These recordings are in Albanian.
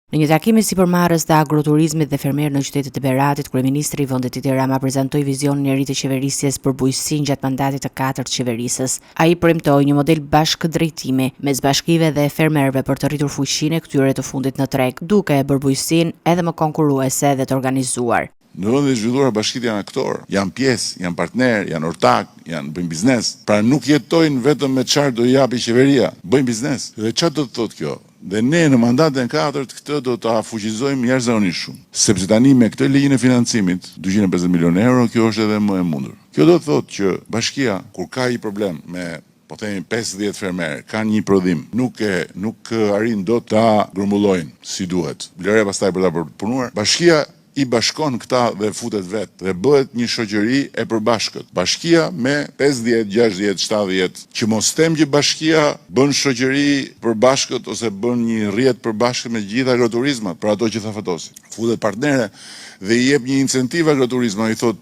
Në një takim me sipërmarrës të agroturizmit dhe fermerë në qytetet e Beratit, kryeministri i vendit Edi Rama prezantoi vizionin e ri të qeverisjes për bujqësinë gjatë mandatit të katërt qeverisës. Ai premtoi një model bashkëdrejtimi mes bashkive dhe fermerëve për të rritur fuqinë e këtyre të fundit në treg, duke e bërë bujqësinë edhe më konkurruese dhe të organizuar. Në vendet e zhvilluara bashkitë janë aktorë, janë pjesë, janë partnerë, janë ortakë, janë bëjnë biznes. Pra nuk jetojnë vetëm me çfarë do i japi qeveria, bëjnë biznes. Dhe çfarë do të thotë kjo? Dhe ne në mandatin e katërt këtë do ta fuqizojmë jashtëzakonisht shumë. Sepse tani me këtë ligjin e financimit, 250 milionë euro, kjo është edhe më e mundur. Kjo do të thotë që bashkia kur ka një problem me po themi 50 fermerë kanë një prodhim, nuk e nuk arrijnë dot ta grumbullojnë si duhet. Lëre pastaj për ta përpunuar. Bashkia i bashkon këta dhe futet vetë dhe bëhet një shoqëri e përbashkët. Bashkia me 50, 60, 70, që mos them që bashkia bën shoqëri përbashkët ose bën një rrjet përbashkët me gjithë agroturizmat, për ato që tha Fatosi. Futet partnere dhe i jep një incentiv agroturizma, i thot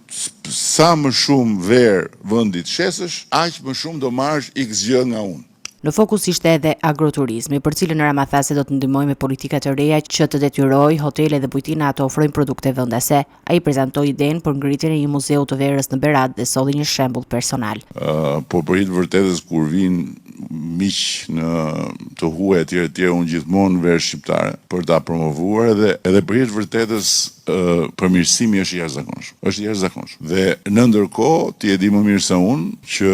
sa më shumë verë vendit shesësh, aq më shumë do marrësh x gjë nga unë. Në fokus ishte edhe agroturizmi, për cilën Rama tha se do të ndihmojë me politika të reja që të detyrojë hotele dhe bujtina të ofrojnë produkte vendase. Ai prezantoi idenë për ngritjen e një muzeu të verës në Berat dhe solli një shembull personal. Uh, po për hir të vërtetës kur vijnë miq në të huaj etj etj unë gjithmonë verë shqiptare për ta promovuar edhe edhe për hir të vërtetës uh, përmirësimi është i jashtëzakonshëm. Është i jashtëzakonshëm. Dhe në ndërkohë ti e di më mirë se unë që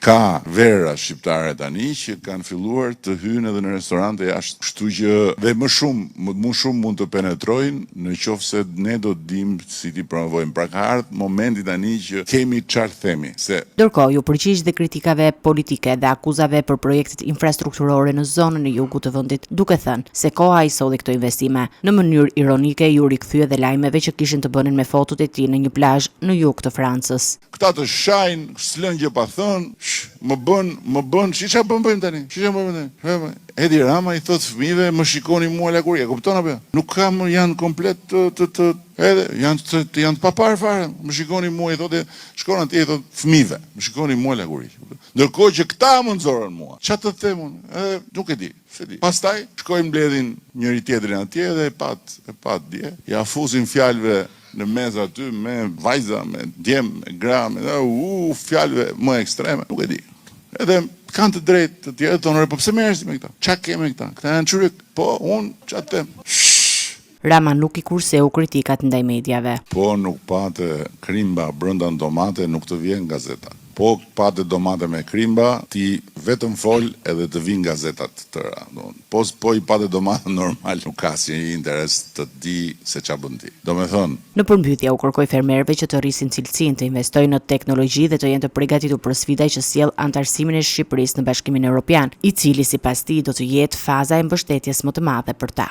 ka vera shqiptare tani që kanë filluar të hyjnë edhe në restorante jashtë. Kështu që dhe më shumë, më, më shumë mund të penetrojnë në qoftë se ne do të dimë si t'i promovojmë. Pra ka ardhur momenti tani që kemi çfarë themi, se Ndërkohë, iu përgjigj dhe kritikave politike dhe akuzave për projektet infrastrukturore në zonën e jugut të vendit, duke thënë se koha i solli këto investime. Në mënyrë ironike iu rikthye dhe lajmeve që kishin të bënin me fotot e tij në një plazh në jug të Francës. Këta të shajnë, s'lënë gjë pa thënë, sh, më bën, më bën, shi ça bën bëjmë tani? Shi ça bën bëjmë tani? Edi Rama i thotë fëmijëve, më shikoni mua lakuri, e kupton apo jo? Nuk ka më janë komplet të të të edhe janë të, të janë të paparë fare. Më shikoni mua i thotë, shkon atje i thotë fëmijëve, më shikoni mua lakuri. Ndërkohë që këta më nxorën mua. Ça të them unë? Edhe nuk e di. S'e di. Pastaj shkojnë mbledhin njëri tjetrin atje dhe e pat, e pat dje. Ja fusin fjalëve në mes aty me vajza, me djem, me gra, me u fjalëve më ekstreme, nuk e di. Edhe kanë të drejtë të tjerë thonë, po pse merresh ti me këta? Ça ke me këta? Këta janë çyryk. Po unë ça të them? Rama nuk i kurseu kritikat ndaj mediave. Po nuk pate krimba brenda në domate nuk të vjen gazeta. Po pate domate me krimba ti vetëm fol edhe të vijnë gazetat të tëra. Po po i pate domate normal nuk ka asnjë interes të di se ça bën ti. Domethënë. Në përmbyllje u kërkoi fermerëve që të rrisin cilësinë, të investojnë në teknologji dhe të jenë të pregatitur për sfida që sjell anëtarësimin e Shqipërisë në Bashkimin Europian, i cili sipas tij do të jetë faza e mbështetjes më të madhe për ta.